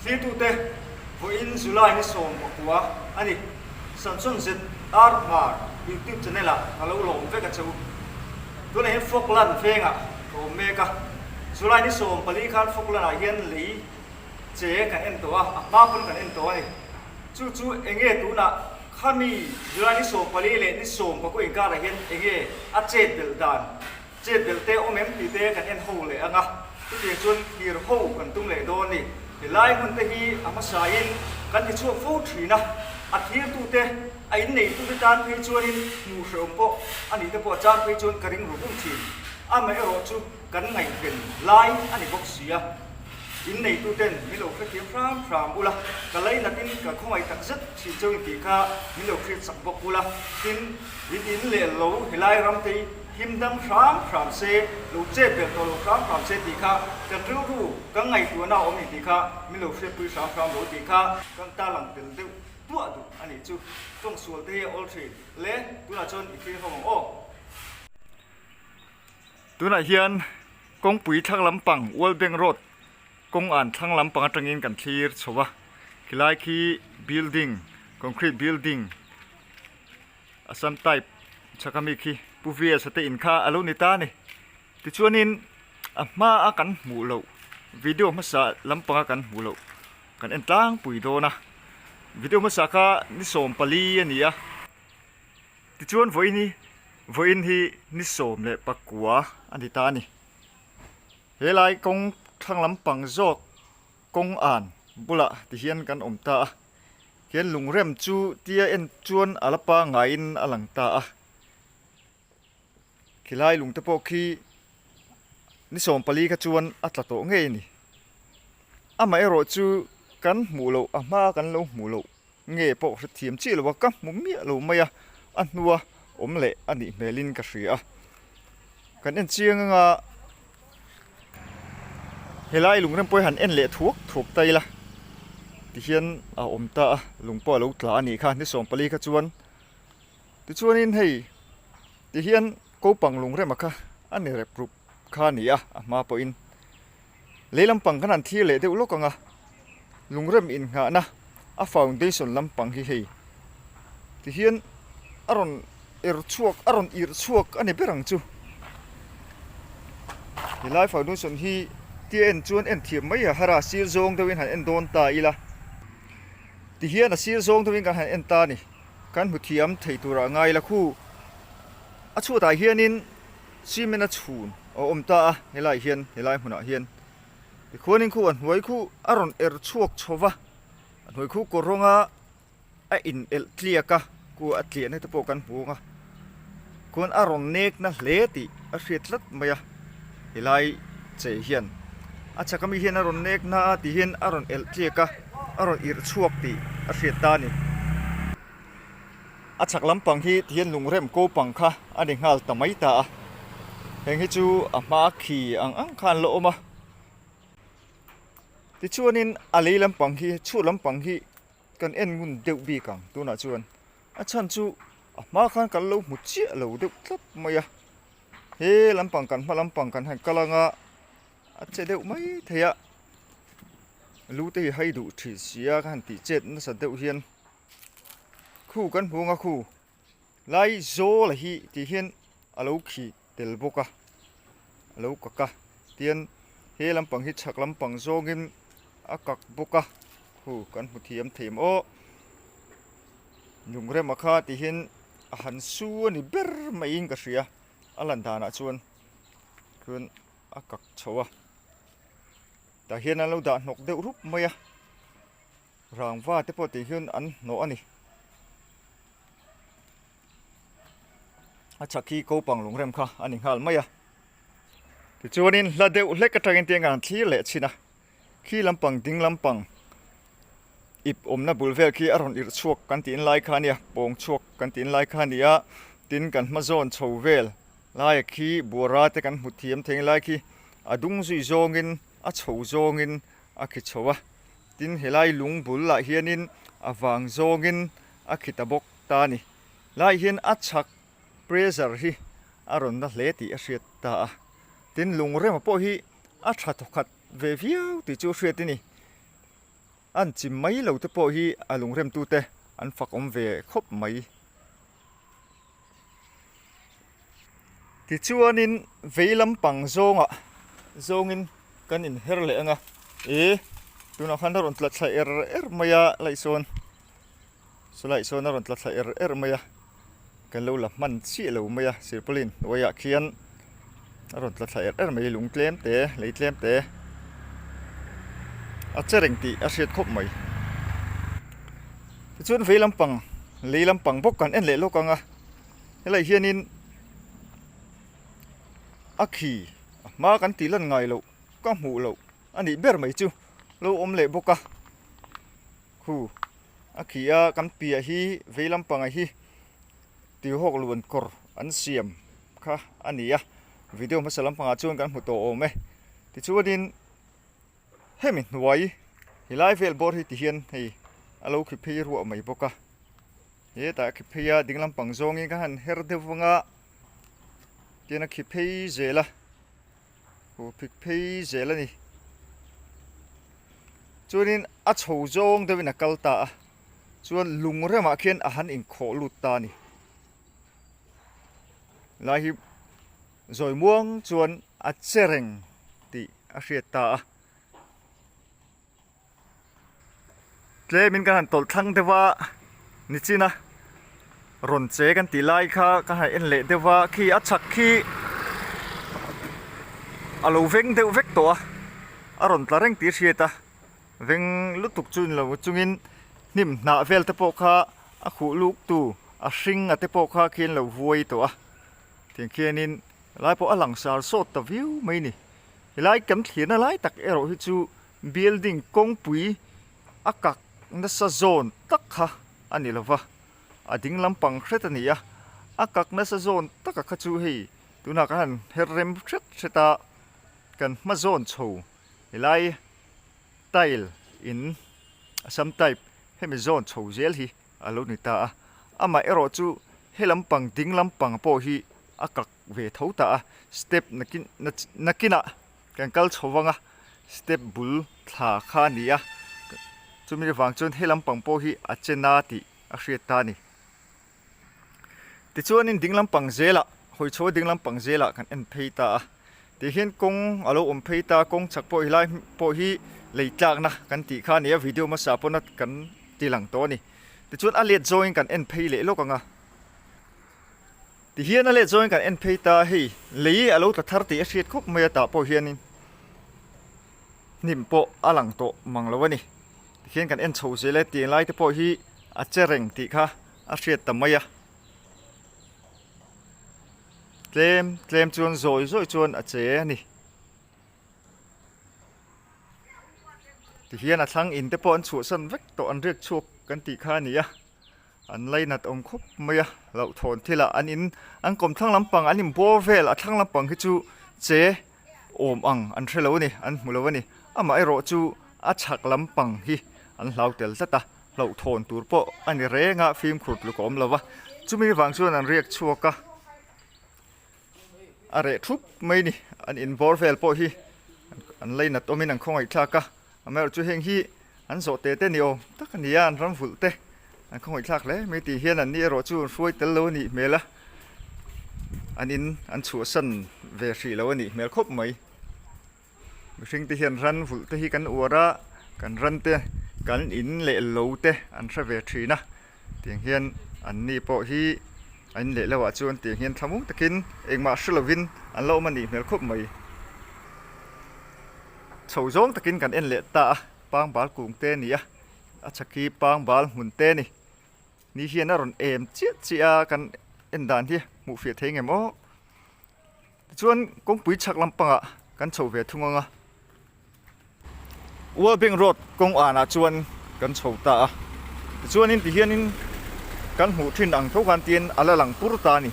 Thlirtute, Vawiin July ni 19 a ni. Samson ZR Hmar YouTube channel ah ka lo lawm vek a che u. Tunah hian Falkland vengah ka awm mek a. July ni 14 khan Falkland ah hian lei che kan en tawh a, a hma pawn kan en tawh a ni. Chu chu enge tunah khami July ni 14 leh ni 19 inkarah hian enge a chet belh dan Chet belh te awm em tih te kan en ho leh ang a, chutiang chuan thlir ho kan tum leh dawn ni. Helai hmun te hi a hmasain kan ti chhuak fo thin a, a thirtute, a inneitute tan phei chuanin hmuh hrehawm pawh a nih te pawh a chang phei chuan ka ring ru rum thin. Amaherawh chu kan ngaihven lai a ni bawk si a, inneituten min lo hrethiam hram hram ula, ka lainatin ka khawngaih tak zet thin cheu in tih kha min lo hriatsak bawk ula, tin in in leh lo helai ram te hi Him dam hram hram se, lo chet belh tawh lo hram hram se tih kha kan rilru, kan ngaihtuahna a awm ni tih kha min lo hriatpui hram hram lo tih kha kan tarlang tel deuh duah duh a nih chu. Tawng sual te hi a awl thin le, tunah chuan i thlir ho ang aw. Tunah hian kawngpui thlang lampang World Bank Road kawng an thlang lampang atangin kan thlir chho a, khilai khi building, concrete building, Assam type chhaka mi khi Pu VS a te in kha a lo ni ta a ni. Tichuanin a hma a kan hmuh loh video hmasa lampanga kan hmuh loh kan en tlangpui dawn a. Video hmasa kha ni 14 a ni a. Tichuan vawiin hi vawiin hi ni 19 a ni ta a ni. Helai kawng thlang lampang zawk kawng an bulah tihian kan awm ta a. Hian lungrem chu tia en chuan a la pangaiin a lang ta a. Khilai lung te pawh khi ni 14 kha chuan a tla tawh ngei a ni. Amaherawh chu kan hmuh loh a hma kan lo hmuh loh nge pawh hrethiam chiah lo a, ka hmu miah lo mai a, a hnua awm leh a nih hmelin ka hria a. Kan en chiang anga Helai lungrem pawh hi han en leh thuak thuak ta ila tihian a awm ta a lung pawh a lo tla a nih kha ni 14 kha chuan tichuanin hei tihian kopang lungrema kha a ni rep rup kha a ni a a hma pawhin lei lampang khan an thlir leh deuh lawk ang a lungrem innghahna a foundation lampang hi hei tihian a rawn er chhuak a rawn irh chhuak a ni ber ang chu helai foundation hi tia en chuan en thiam mai a har a sir zawng deuhin han en dawn ta ila tihian a sir zawng deuhin kan han en ta a ni kan hmu thiam thei turah ngai ila khu a chhuatah hianin cement a chhun a awm ta a helaiah hian helai hmunah hian tikhuanin khu a hnuai khu a rawn er chhuak chho va a hnuai khu kawr rawnga a in elh tliak a ku a tliahna te pawh kan hmu ang a khuan a rawn nek na hle tih a hriat tlat mai a helai che hian a chhak ami hian a rawn nek na a ti hian a rawn elh tliak a a rawn irh chhuak tih a hriat ta a ni a chhak lampang hi ti hian lungrem ko pang kha a ni nghal ta mai ta a heng hi chu a hma khi ang ang khan la awm a tichuanin a lei lampang hi chhuat lampang hi. Kan en ngun deuh bik ang tunah chuan a chhan chu a hma khan kan lo hmu chiah lo deuh tlat mai a he lampang kan hma lampang kan han kal anga a che deuh mai thei a lu te hi hai duh thin sia ka han tih chet nasa deuh hian khu kan hmu anga khu lai zawl hi tih hian a lo khi tel bawk a a lo kak a tian he lampang hi chhak lampang zawngin a kak bawk a hu kan hmu thiam thei em aw lungrema kha ti hian a han su a ni ber maiin ka hria a lan danah chuan chuan a kak chho a tah hian an lo dah hnawk deuh rup mai a rangva te pawh tih hian an hnawh a ni. A chhak hi kopang lungrem kha a ni nghal mai a tichuanin hla deuh hlek atangin tiang an thlir leh chhin a khi lampang ding lampang ip awmna bul vel khi a rawn irh chhuak kan tih in lai kha a nia pawng chhuak kan tih in lai kha a ni a tin kan hma zawn chho vel laia khi buara te kan hmu thiam thei lai khi a dung zui zawngin a chho zawngin a khi chho a tin helai lung bul lah hianin a vang zawngin a khi ta bawk ta a ni. Lai hian a chhak pressure hi a rawn na hle tih a hriat ta a, tin lungrema pawh hi a tha thawkhat ve viau tih chu a hriat a ni. An chim mai lo te pawh hi a lungremtute an fak awm ve khawp mai. Tichuanin vei lampang zawngah zawngin kan inher leh ang a, e tunah khan a rawn tla thla er er mai a laihsawn saw laihsawn a rawn tla thla er er mai a kan lo la hman chiah lo mai a silpaulin hnuaiah khian a rawn tla thla er er mai lung tlem te lei tlem te a che reng tih a hriat khawp mai tichuan vei lampang lei lampang bawk kan en leh lawk ang a helai hianin a khi a hma kan tih lan ngai loh ka hmuh loh a nih ber mai chu lo awm leh bawk a khu a khi a kan piah hi vei lampangah hi Tihawk luan kawr an siam kha a ni a, video hmasa lampangah chuan kan hmu tawh awm e. Tichuanin hemi hnuai helai vel bawr hi tihian hei a lo khi phei ruah mai bawk a, hetah a khi phei a ding lampang zawngin ka han her deuh vang a, tihian a khi phei zel a, aw phik phei zel a ni. Chuanin a chho zawng deuhin a kal ta a. Chuan lung remah khian a han inkhawh lut ta a ni. Lai hi zawi muang chuan a che reng tih a hriat ta a. Tlemin kan han tawlh thlang deuh a, nichin a rawn che kan tih lai kha ka han en leh deuh a, khi a chhak khi a lo veng deuh vek tawh a, a rawn tla reng tih a hriat a. Veng lutuk chu ni lo chungin hnim hnah vel te pawh kha a khuh luk tu a hring a te pawh kha khian lo vuai tawh a tiang khianin helai pawh a lang sar sawt ta viau mai a ni helai kan thlirna lai tak erawh hi chu building kawngpui a kak nasa zawn tak kha a ni lova a ding lampang hret a ni a a kak nasa zawn taka kha chu hei tunah kan han her rem hret hret a kan hma zawn chho Helai tile in Assam type hemi zawn chho zel hi a lo ni ta a, amah erawh chu he lampang ding lampang pawh hi a kak ve tho ta a, step nakin nakinah kan kal chho vang a, step bul thla kha a ni a, chumi avang chuan he lampang pawh hi a che na tih a hriat ta a ni. Tichuanin ding lampang zelah hawi chho a ding lampang zelah kan en phei ta a tih hian kawng a lo awm phei ta kawng chak pawh helai pawh hi lei tlakna kan tih kha a ni a video hmasa pawna kan ti lang tawh a ni tichuan a let zawngin kan en phei leh lawk ang a tihian a let zawngin kan en phei ta hei lei a lo tla thar tih a hriat khawp mai a tah pawh hianin hnim pawh a lang tawh mang lo a ni. Tikhian kan en chho zel e tih lai te pawh hi a che reng tih kha a hriat ta mai a. Tlem tlem chuan zawi zawi chuan a che a ni. Tihian a thlang in te pawh an chhuahsan vek tawh an riak chhuak kan tih kha a ni a. An lainat awm khawp mai a, hlauhthawn thilah an in an kawm thlang lampang an inbawr vel a thlang lampang hi chu che awm ang an hre lo a ni, an hmu lo a ni. Amaherawh chu a chhak lampang hi an hlau tel tlat a, hlauhthawn tur pawh a ni reng a, fimkhur tluk a awm lo va, chumi vang chuan an riak chhuak a, a reh thup mai a ni. An inbawr vel pawh hi an lainat awmin an khawngaihthlak a. Amaherawh chu heng hi an zawh te te ni awm tak a ni a, an ram vulh te an khawngaih thlak hle mai tih hian an ni erawh chu an hruai tel lo a nih hmel a, an in an chhuahsan ve hrih lo a nih hmel khawp mai. Mihring te hian ran vulh te hi kan uar a, kan ran te kan in leh lo te an hre ve thin a, tiang hian an ni pawh hi an in leh lo ah chuan tiang hian thlamuang takin engmah hre lovin an la awm a nih hmel khawp mai. Chho zawng takin kan en leh ta a, pangbal kung te a ni a, a chhak hi pangbal hmun te a ni. Ni hian a rawn em chiah chiah a kan en dan hi hmuh fiah thei ngem aw. Tichuan kawngpui chhak lampangah kan chho ve thung ang a, World Bank Road kawng anah chuan kan chho ta a, tichuanin tihianin kan hmuh thin ang tho khan tiin a la lang pur ta a ni.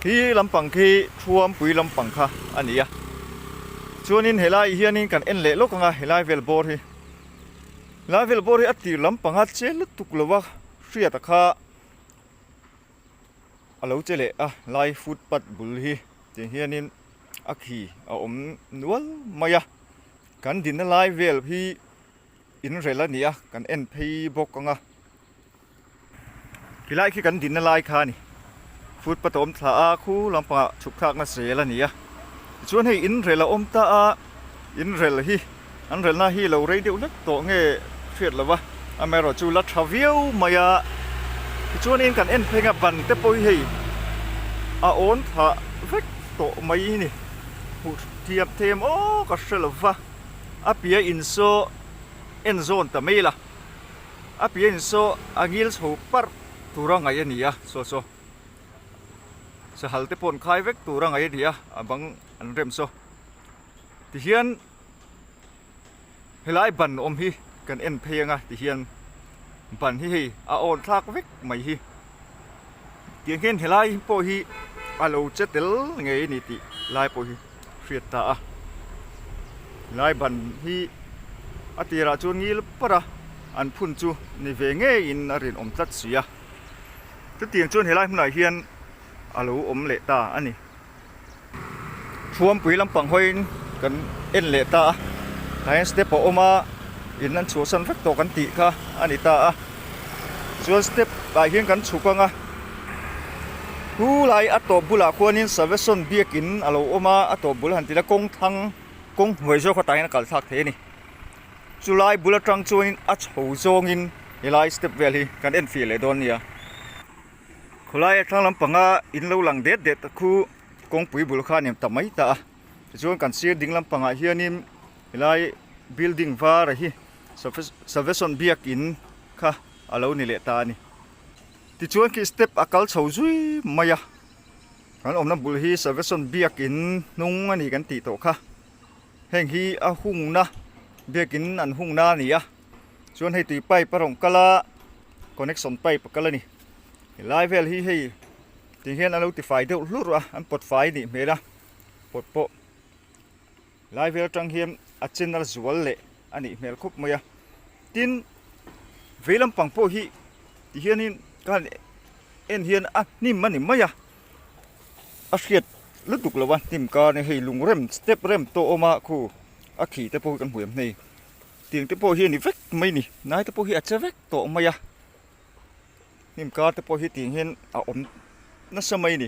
Khi lampang khi Thuampui lampang kha a ni a. Chuanin helai hianin kan en leh lawk ang a, helai vel bawr hi. Helai vel bawr hi a tir lampanga che lutuk lo a hriata kha a lo che leh a, lai footpath bul hi tiang hianin a khi a awm nual mai a. Kan dinna lai vel hi. In rel a ni a, kan en phei bawk ang a. Khilai khi kan dinna lai kha a ni. Footpath a awm thla a, khu lampangah chhuk thlakna zel a ni a. Tichuan hei in rel a awm ta a, in rel hi an relna hi lo rei deuh hlek tawh nge hriat lo va, amaherawh chu la tha viau mai a. Tichuanin kan en pheng a, ban te pawh hi hei a awn thla vek tawh mai a ni. Hmuh thiam them aw ka hre lo va, a piah in saw en zawn ta mai la. A pian saw a ngil chho parh tura ngaih a ni a, saw saw sahal te pawh an khai vek tura ngaih a ni a, a bang an rem saw. Tihian helai ban awm hi kan en phei anga tihian ban hi hei a awn thlak vek mai hi. Tiang hian helai pawh hi a lo che tel ngei a ni tih lai pawh hi hriat ta a. Helai ban hi a tirah chuan ngil parh a, an phun chu ni ve ngeiin a rinawm tlat si a. Chutiang chuan helai hmunah hian a lo awm leh ta a ni. Thuampui lampang hawiin kan en leh ta a, tah hian step a awm a, in an chhuahsan vek tawh kan tih kha a ni ta a, chuan step ah hian kan chhuk ang a, thu lai a tawp bulah khuanin Salvation biakin a lo awm a, a tawp bul han ti ila kawng thlang kawng hnuai zawk atah hian a kal thlak thei a ni, chulai bul atang chuanin a chho zawngin helai step vel hi kan en fiah leh dawn nia. Khawlai a thlang lampanga in lo lang det det khu kawngpui bul kha a ni ta mai ta a tichuan kan sir ding lampangah hianin helai building var a hi Salvation biakin kha a lo ni leh ta a ni tichuan khi step a kal chho zui mai a kan awmna bul hi Salvation biakin hnung a ni kan tih tawh kha heng hi a hungna biakin an hungna a ni a chuan hei tui pipe a rawn kal a. Connection pipe a kal a ni. Helai vel hi hei ti hian an lo ti fai deuh hlur a, an pawt fai nih hmel a, pawt pawh helai vel atang hian a chen a zual leh a nih hmel khawp mai a. Tin, vei lampang pawh hi ti hianin ka han en hian a hnim a ni mai a, a hriat lutuk lo a hnim kar hei lungrem step rem tawh a awm a khu a khi te pawh hi kan hmu em hei. Tiang te pawh hi a ni vek mai a ni nai te pawh hi a che vek tawh mai a hnim kar te pawh hi tiang hian a awm nasa mai a ni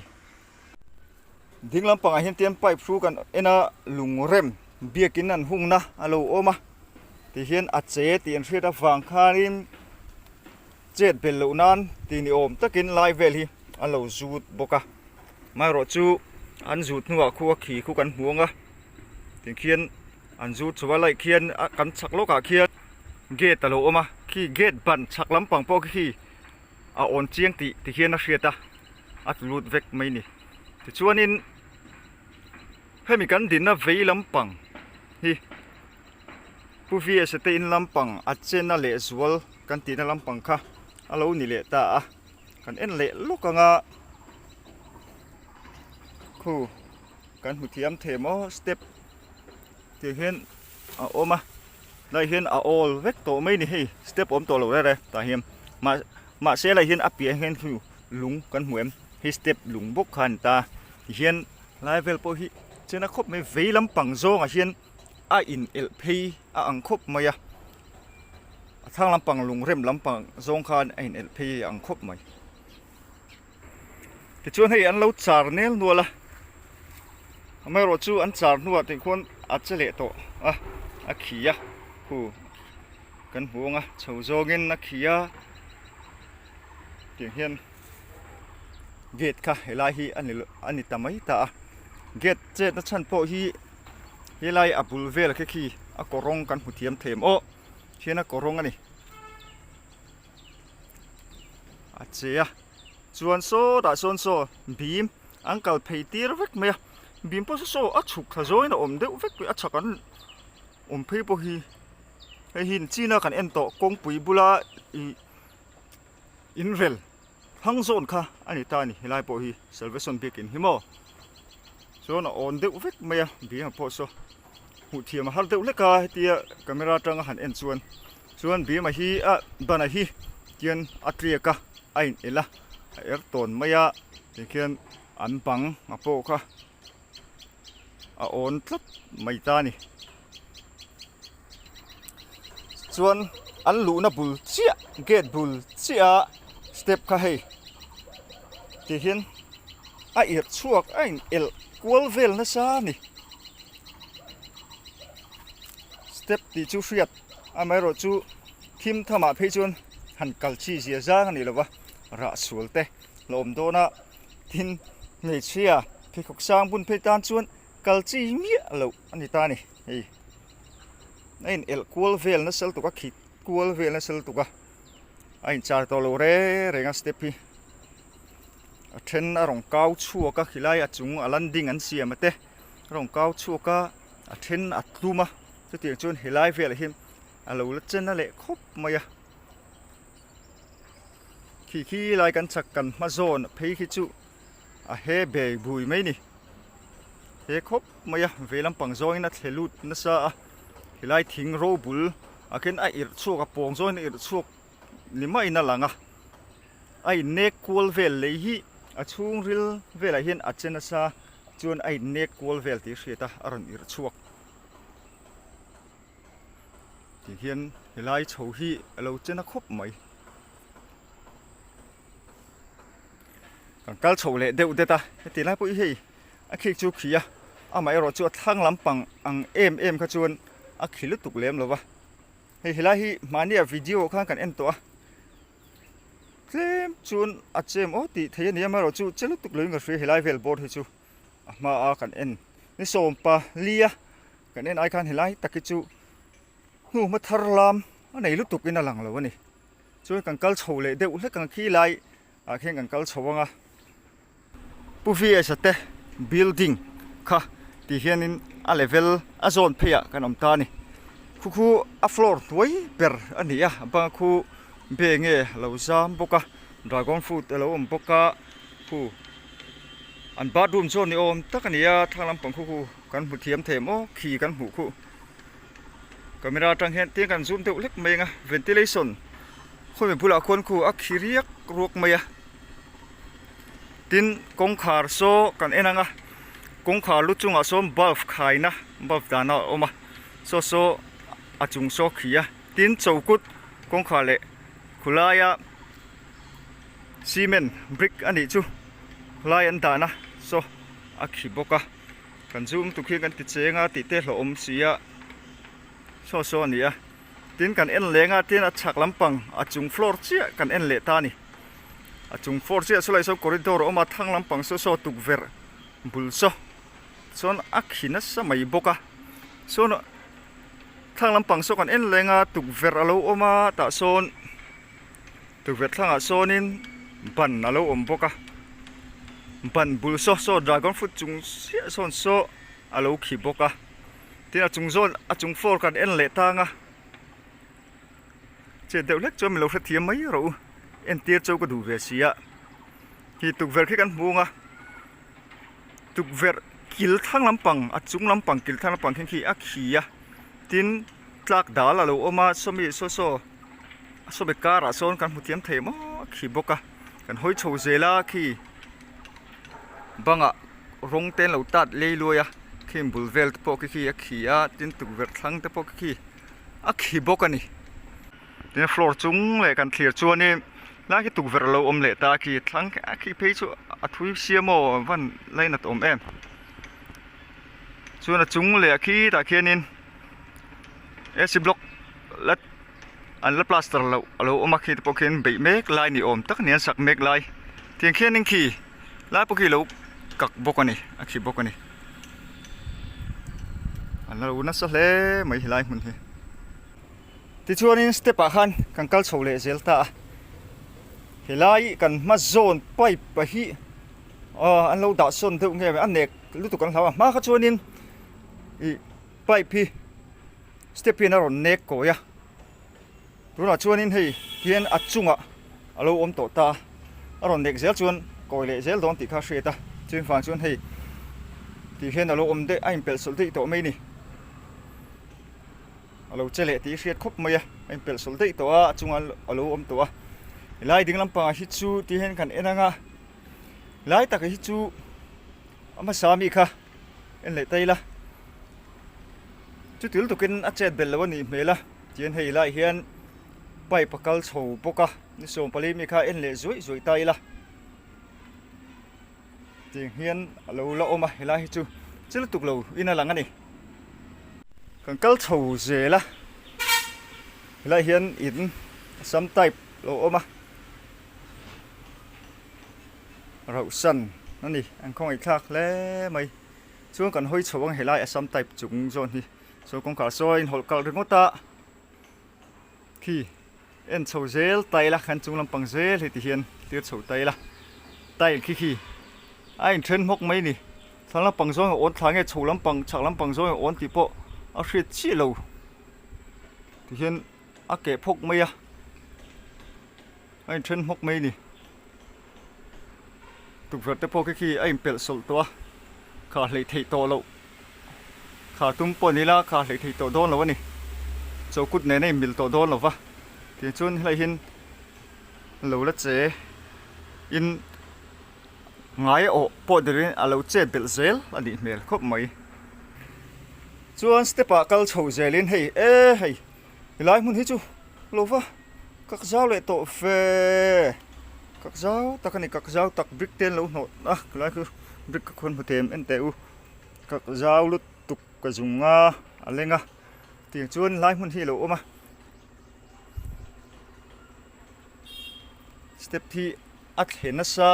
ding lampangah hian tian pipe hru kan en a lung rem biakin an hungna a lo awm a ti hian a che tih an hriat avang khanin chet belh loh nan tih ni awm takin lai vel hi a lo zut bawk a amaherawh chu an zut hnuah khu a khi khu kan hmu ang a tikhian. An zu chho a laih khian a kan chhak lawkah khian gate a lo awm a khi gate ban chhak lampang pawh khi a awn chiang tih ti hian a hriat a a tlu lut vek mai a ni tichuanin hemi kan dinna vei lampang hi Pu V S te in lampang a chena lehzual kan tihna lampang kha a lo ni leh ta a kan en leh lawk ang a khu kan hmu thiam thei maw step. Tiang hian a awm a lai hian a awl vek tawh mai a ni hei step awm tawh lo rere tah hian mah mahse lai hian a piah hian khi lung kan hmu em hei step lung bawk kha a ni ta tihian lai vel pawh hi chen a khawp mai vei lampang zawngah hian a in elh phei a ang khawp mai a a thlang lampang lung rem lampang zawng khan a in elh phei a ang khawp mai. Tichuan hei an lo char nel nual a, amaherawh chu an char hnuah tih khuan a che leh tawh a, a khi a khu kan hmu ang a, chho zawngin a khi a, tiang hian gate kha helai hi a ni a ni ta mai ta a, gate chetna chhan pawh hi helai a bul vel khi khi a kaw rawng kan hmu thiam thei ang aw khian a kaw rawng a ni. A che a chuan sawtah sawn saw bim an kal phei tir vek mai a bim pawh saw saw a chhuk thla zawngin a awm deuh vek a chhak an awm phei pawh hi hei hi china kan en tawh kawngpui bula ih inrel thlang zawn kha a ni ta a ni helai pawh hi salvation biakin hi maw chuan a awn deuh vek mai a bim ah pawh saw hmuh thiam a har deuh hlek a hetia camera atanga han en chuan. Chuan bima hi a bana hi tian a tliak a a in elh a a er tawn mai a tikhian an bang a pawh kha a awn tlat mai ta a ni. Chuan an luhna bul chiah gate bul chiah a step kha hei ti hian a irh chhuak a in elh kual vel nasa a ni. Step tih chu hriat amaherawh chu thim thamah phei chuan han kal chi zia zang a ni lova rah sual te la awm dawn a tin hmeichhia pheikhawk sang bun phei tan chuan kal chi miah loh a ni ta a ni hei a in elh kual vel nasa lutuk a khit kual vel nasa lutuk a a in char tawh lo reng reng a step hi a then a rawn kau chhuak a khilai a chung a landing an siam a te a rawn kau chhuak a a then a tlum a chutiang chuan helai velah hian a lo la chen a leh khawp mai a khi khi lai kan chak kan hma zawn phei khi chu a he bei bui mai ni he khawp mai a vei lampang zawngin a thle lut nasa a helai thing ro bul ah khian a irh chhuak a pawng zawngin a irh chhuak ni maiin a lang a a innek kual vel lei hi a chhungril velah hian a che nasa chuan a innek kual vel tih hriat a a rawn irh chhuak. Ti hian helai chho hi a lo che na khawp mai. Kan kal chho leh deuh det a heti lai pawh hi hei a khik chu khi a amaherawh chu a thlang lampang ang em em kha chuan a khi lutuk lem lo va hei helai hi mahnia video khan kan en tawh a tlem chuan a chem aw tih theih a ni amaherawh chu che lutuk loin ka hria helai vel bawr hi chu a hmaa kan en ni sawmpa lia kan en ai khan helai tak hi chu hnuhma thar lam a nei lutuk in a lang lo a ni chuan kan kal chho leh deuh hlek ang khi lai ah khian kan kal chho ang a Pu VS a te building kha ti hianin a level a zawn phei ah kan awm ta a ni khu khu a floor hnuai ber a ni a bang khu be nge a lo zam bawk a dragon fruit a lo awm bawk a khu an bathroom chu ni awm tak a ni a thlang lampang khu khu kan hmu thiam thei maw khi kan hmuh khuh camera atang hian tiang kan zoom deuh hlek mai ang a ventilation khawmi bulah khuan khu a khi riak ruak mai a tin kawngkhar saw kan en ang a kawngkhar lu chungah sawn bulb khaina bulb dahna a awm a saw saw a chung saw khi a tin chokut kawngkhar leh khulaia cement brick a nih chu lai an dahna saw a khi bawk a kan zoom tuk hi kan ti cheng a tih te hlauhawm si a saw saw a ni a tin kan en leng a tin a chhak lampang a chung floor chiah kan en leh ta a ni a chung floor chiah saw lai sawn corridor a awm a thlang lampang saw saw tukverh bul saw chuan a khi nasa mai bawk a chuan thlang lampang saw kan en leng a tukverh a lo awm a tah sawn Tukverh thlangah sawnin ban a lo awm bawk a, ban bul saw saw dragon fruit chung chiah sawn saw a lo khi bawk a, tin a chung zawn a chung floor kan en leh tang a, chet deuh hlek chuan min lo hrethiam mai rawh u, entir chu ka duh ve si a, khi tukverh khi kan hmu ang a, tukverh kil thlang lampang a chung lampang kil thlang lampang khin khi a khi a, tin tlak dal a lo awm a sawmi saw saw. A sawmi karah sawn kan hmu thiam thei maw khi bawk a kan hawi chho zel a khi bangah rawng te an lo tat lei luai a khing bul vel te pawh khi khi a khi a tin tukverh thlang te pawh khi khi a khi bawk a ni tin floor chung leh kan thlir chuanin lai khi tukverh a lo awm leh ta a khi thlang a khi phei chu a thui sia maw a van lainat awm em chuan a chung leh a khi tah khianin ac block la an la plaster loh a lo awm a khi te pawh khian beih mek lai ni awm tak a ni an sak mek lai tiang khianin khi lai pawh khi lo kak bawk a ni a khi bawk a ni an la lo nasa hle mai helai hmun hi tichuanin step ah khan kan kal chho leh zel ta a helai kan hma zawn pipe a hi aw an lo dah sawn deuh nge a nek lutuk an hlau a hma kha chuanin ih pipe hi step hian a rawn nek kawi a tunah chuanin hei hian a chungah a lo awm tawh ta a a rawn nek zel chuan kawi leh zel dawn tih kha a hriat a chumi vang chuan hei tih hian a lo awm daih a inpelh sawlh daih tawh mai a ni a lo che leh tih a hriat khawp mai a a inpelh sawlh daih tawh a a chungah a lo awm tawh a helai ding lampangah hi chu ti hian kan en ang a helai takah hi chu a hmasa ami kha. En leh ta ila chuti lutukin a chet belh lo a nih hmel a. Tihian hei laiah hian pipe a kal chho bawk a, ni 14 mi kha en leh zuaih zuaih ta ila. Tiang hian a lo la awm a, helai hi chu chi lutuk lo in a lang a ni. Kan kal chho zel a, helai hian in sam type lo awm a, rauhsan a ni, an khawngaih thlak hle mai. Chuan kan hawi chho ang helai a sam type chung zawn hi, saw kawngkhar saw a inhawlh kalh ringawt a, khi. En chho zel tile a kan chung lampang zel hei ti hian tir chho tile a tile khi khi a inthen hmawk mai a ni thlang lampang zawng a awn thla nge chho lampang chhak lampang zawng a awn tih pawh a hriat chiah lo ti hian a keh phawk mai a a inthen hmawk mai a ni tukverh te pawh khi khi a inpelh sawlh tawh a kha hleih theih tawh loh. Kha tum pawh ni la kha hleih theih tawh dawn lo a ni. Chawkut nen a inmil tawh dawn lo va. Tiang chuan helai hian lo la che in ngai awh pawh dirin a lo chet belh zel a nih hmel khawp mai. Chuan step ah kal chho zelin hei e hei helai hmun hi chu lo va kak zau leh tawh fe. Kak zau tak a ni kak zau tak brick te an lo hnawh a helai chu brick ka khawn hmu them en teh u. Kak zau lutuk ka zung a a leng a tiang chuan lai hmun hi a lo awm a step hi a thle nasa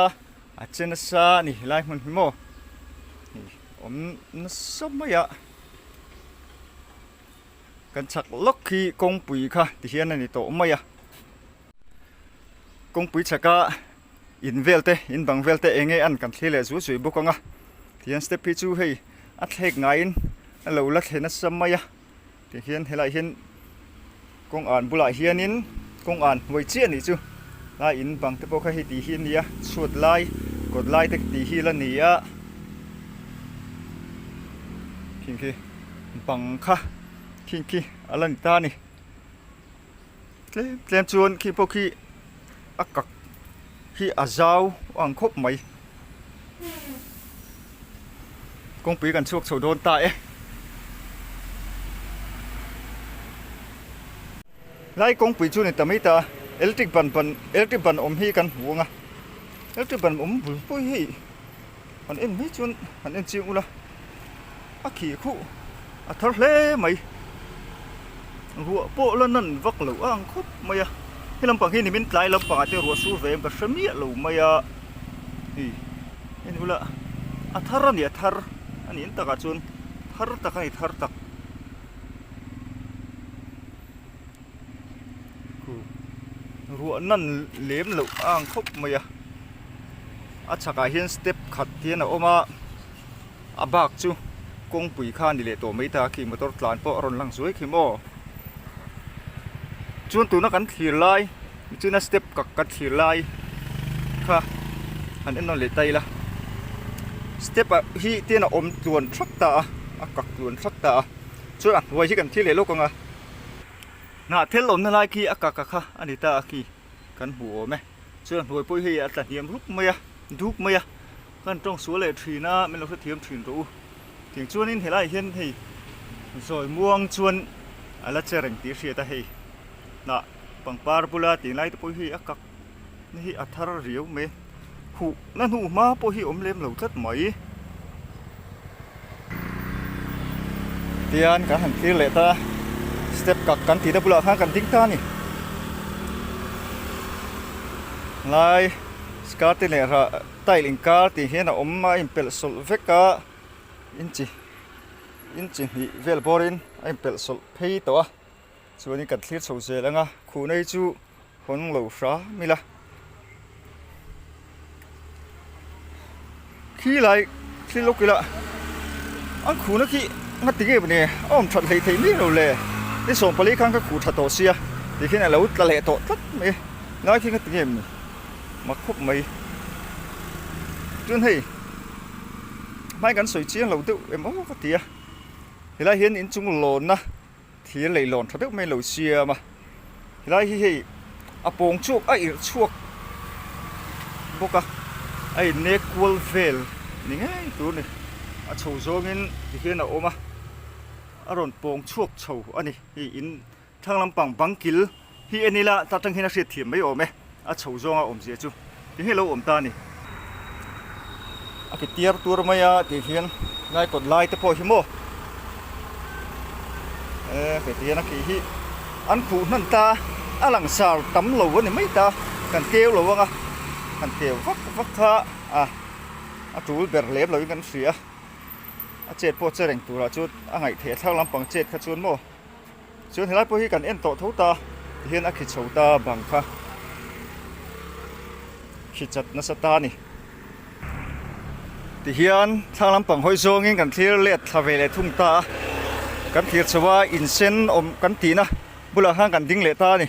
a che nasa a ni helai hmun hi maw awm nasa mai a kan chhak lawk hi kawngpui kha ti hian a ni tawh mai a kawngpui chhaka. In vel te in bang vel te eng nge an kan thlir leh zui zui bawk ang a tihian step hi chu hei a thlek ngaiin a lo la thle nasa mai a tihian helaiah hian kawng an bulah hianin kawng an hnuai chiah anih chu lai in bang te pawh kha hei tih hi a ni a chhuat lai kawt lai te tih hi la ni a khing khi bang kha khing khi a la ni ta a ni. Tlem tlem chuan khi pawh khi a kak hi a zau ang khawp mai. Kawngpui kan chhuak chho dawn ta e. Lai kawngpui chu ni ta mai ta electric ban ban electric ban awm hi kan hmu ang a electric ban awm bul pawh hi hei han en mai chuan han en chiang ula a khih khuh a thar hle mai ruah pawh la nan vak loh a ang khawp mai a he lampang hi nimin tlai lampangah te ruah sur ve em ka hre miah lo mai a hei en ula a thar a ni a thar a nih ang takah chuan thar tak a ni thar tak Ruah nan lem loh a ang khawp mai a a chhakah hian step khat hian a awm a a bak chu kawngpui kha a ni leh tawh mai ta khi motor tlan pawh a rawn lang zuai khi maw chuan tuna kan thlir lai chuna step kak kan thlir lai kha han en nawn leh ta ila step ah hi tian a awm tluan thak ta a a kak tluan thak ta a chuan a hnuai hi kan thlir leh lawk ang a. Hnahthel awmna lai khi a kaka kha a ni ta a khi kan hmu awm e. Chuan hnuai pawh hi a tla hniam rup mai a, duk mai a, kan tawng sual leh thin a, min lo hrethiam thin rawh u. Tiang chuanin helaiah hian hei zawi muang chuan a la che reng tih a hriat a hei. Hnah pangpar bula tih lai te pawh hi a kak na hi a thar riau mai a, huh na hnu hma pawh hi awm lem lo tlat mai. Tian kan han thlir leh ta step kak kan tihna bulah khan kan ding ta a ni. Lai skirt te leh rah tile inkar tih hian a awm a inpelh sawlh vek a inchi inchi hnih vel bawrin a inpelh sawlh phei tawh a chuanin kan thlir chho zel ang a khuhnei chu hawn lo hram ila khi lai thil lawk ila an khuhna khi ngati nge mawni a awm that hleih theih miah lo le ni 14 khan ka khuh tha tawh sia ti khian a lo tla leh tawh tlat mai a lai khi ngati nge mawni mak khawp mai chuan hei hmai kan sawi chiang lo deuh em aw ka ti a helai hian inchung lawnna. Thir leihlawn tha deuh mai lo siam a helai hi hei a pawng chhuak a irh chhuak bawk a a in nek kual vel ni ngei tur a ni a chho zawngin ti hian a awm a a rawn pawng chhuak chho a ni hei in. Thlang lampang bang kil hi en ila ta tang hian a hriat thiam mai awm e, a chho zawnga awmzia chu ti hi lo awm ta a ni. A ki tiar tur mai a tih hian lai kawt lai te pawh hi maw e hei ti hian a khi hi an khuh hnan ta a langsar tam lo a ni mai ta kan keu lo ang a kan keu vak vak kha a a tul ber lem lo in kan hria a chet pawh che reng turah chuan a ngaih theih a thlang lampang chet kha chuan maw. Chuan helai pawh hi kan en tawh tho ta tihian a khi chho ta bang kha khi chat nasa ta a ni. Tihian thlang lampang hawi zawngin kan thlir let thla ve leh thung ta a, kan thlir chho a insen awm kan tihna bulah khan kan ding leh ta a ni.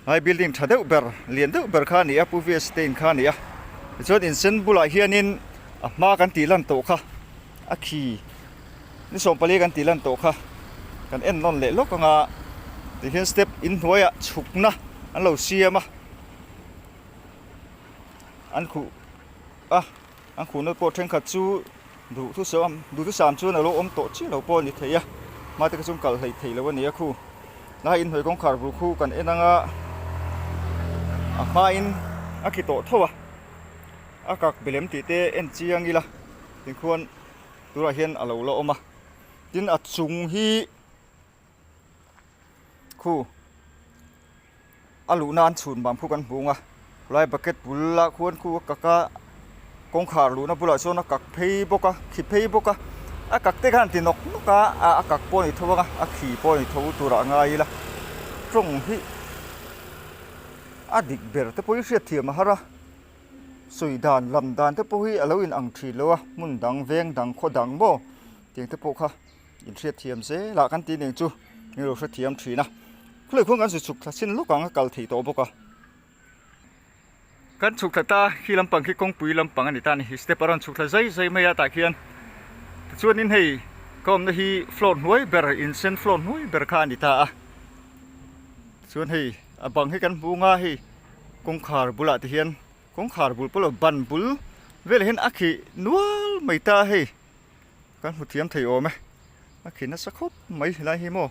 Helai building tha deuh ber lian deuh ber kha a ni a Pu V S te in kha a ni a tichuan insen bulah hianin a hma kan tih lan tawh kha a khi. Ni 14 kan tih lan tawh kha kan en nawn leh lawk anga tihian step inhnuaiah chhukna an lo siam a an khuh a an khuhna pawh thenkhat chu duhthusam duhthusam chuan a lo awm tawh chiah lo pawh a ni thei a hma te kha chuan kalh hleih theih loh a ni a khu lai inhnuai kawngkhar bul khu kan en anga a hmain a khi tawh tho a a kak bilem tih te en chiang ila tinkhuan. Tunah hian a lo la awm a, tin a chung hi khu a luhna an chhun bang khu kan hmu ang a, khulai bucket bul ah khuan khu a kak a, kawngkhar luhna bulah chuan a kak phei bawk a, khi phei bawk a, a kak te khan an ti nawk nawk a, a kak pawh a ni tho ang a, a khi pawh a ni tho turah a ngai ila, tawng hi a dik ber te pawh hi hriatthiam a har a. Sawi dan lam dan te pawh hi a lo in ang thin lo a, hmun dang veng dang khaw dang maw tiang te pawh kha inhriat thiam zel ah kan tih nen chu min lo hrethiam thin a, khulai khuan kan zu chhuk thla chin lawk ang a kal thei tawh bawk a. Kan chhuk thla ta khi lampang khi kawngpui lampang a ni ta a ni, step a rawn chhuk thla zai zai mai a tah khian tichuanin hei ka awmna hi floor hnuai ber insen floor hnuai ber kha a ni ta a, chuan hei a bang hi kan hmu ang a hei. Kawngkhar bulah te hian kawngkhar bul pawh lo ban bul velah hian a khi nual mai ta a hei kan hmu thiam thei awm e a khi nasa khawp mai helai hi maw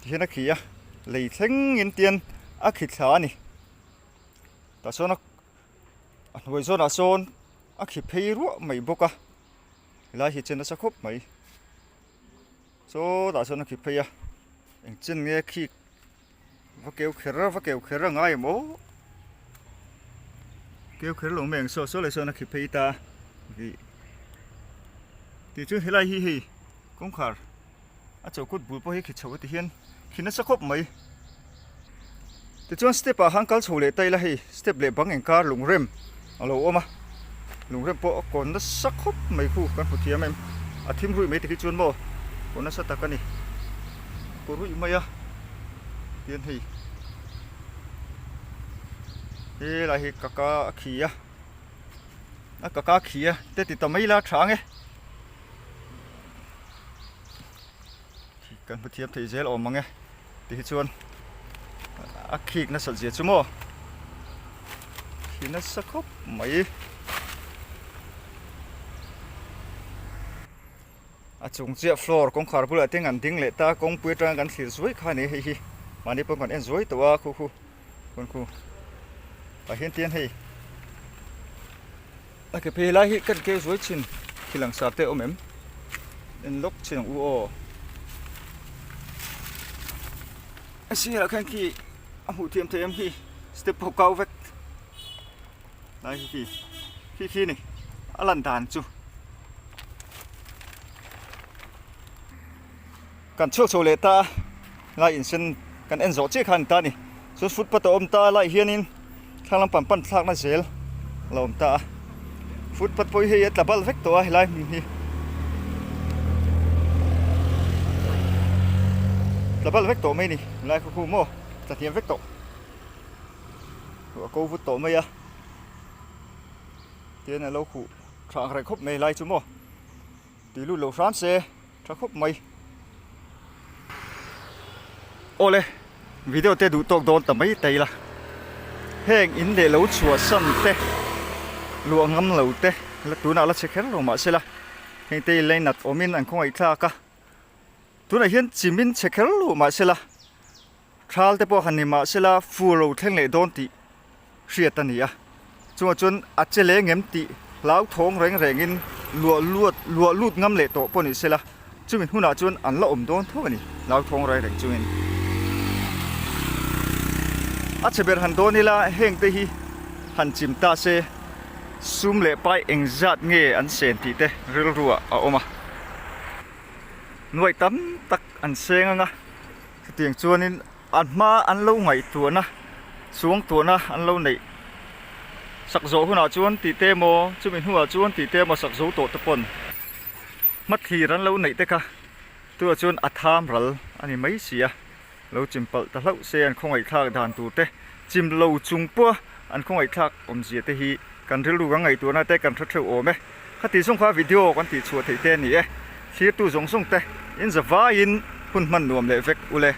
ti hian a khi a lei thleng in tian a khi thla a ni tah sawn a hnuai zawnah sawn a khi phei ruah mai bawk a helai hi che nasa khawp mai. Saw tah sawn a khi phei a eng chen nge khi va keu kher va keu kher a ngai em aw keu kher lo mai ang saw saw leh sawn a khi phei ta ih tih chu helai hi hei kawngkhar a chawkut bul pawh hi khi chho a ti hian khi nasa khawp mai tichuan step ah khan kal chho leh ta ila hei step leh bang inkar lungrem a lo awm a lungrem pawh a kawn nasa khawp mai khu kan hmu thiam em a thim ruih mai te khi chuan maw kawn nasa tak a ni kaw ruih mai a tian hei helai hi kaka a khi a a kaka a khi a te ti ta mai ila a tha ang e. Kan hmu thiam thei zel awm ang e ti hi chuan a khik nasat zia chu maw khi nasa khawp mai a chung chiah floor kawngkhar bulah te an ding leh ta kawngpui atanga kan thlir zuai kha a ni hei hi mahni pawn kan en zuai tawh a khu khu khawn khu tah hian tian hei A ke phei lai hi kan keu zuai thin khi langsar te a awm em? En lawk thin ang u aw. A sirah khan khi a hmuh thiam thei em khi step pawh kau vek lai hi khi khi khi ni a lan dan chu. Kan chhuak chho leh ta a lai insen kan en zawh chiah kha a ni ta a ni. Chuan footpath a awm ta a laiah hianin thlang lampang pan thlakna zel a lo awm ta a. Footpath pawh hi hei a tla bal vek tawh a helai hmun hi. Tla bal vek tawh mai a ni helai khaw khu maw tla hniam vek tawh. A ko vut tawh mai a tihian a lo khuh tha ang reng khawp mai helai chu maw. Tui lut lo hram se tha khawp mai. Awle video te duh tawk dawn ta mai ta ila heng in leh lo chhuah san te luah ngam lo te la tunah la chhe kher lo mahse la heng te i lainat awmin an khawngaih thlak a. Tunah hian chimin chhe kher lo mahsela thal te pawh han ni mahsela fur lo thleng leh dawn tih hriat a ni a. Chungah chuan a che leng em tih hlauthawng reng rengin luah luat luah lut ngam leh tawh pawh ni sela chumi hunah chuan an la awm dawn tho a ni hlauthawng reng reng chungin. A chhe ber han dawn ila heng te hi han chim ta se sum leh pai engzat nge an sen tih te rilruah a awm a. Nuaih tam tak an seng anga chutiang chuanin an hma an lo ngaihtuahna suangtuahna an lo neih sak zawh hunah chuan tih te emaw chumi hnuah chuan tih te emaw sak zo tawh te pawn hmathlir an lo neih te kha tunah chuan a tham ral a ni mai si a lo chim palh ta hlauh se an khawngaihthlak dan tur te chim lo chung pawha an khawngaihthlak awmzia te hi kan rilru kan ngaihtuahna te kan hre theuh awm e. Khati zawng kha video kan tih chhuah theih te a ni e. Thlirtu zawng zawng te in za vaiin hun hman nuam leh vek ule.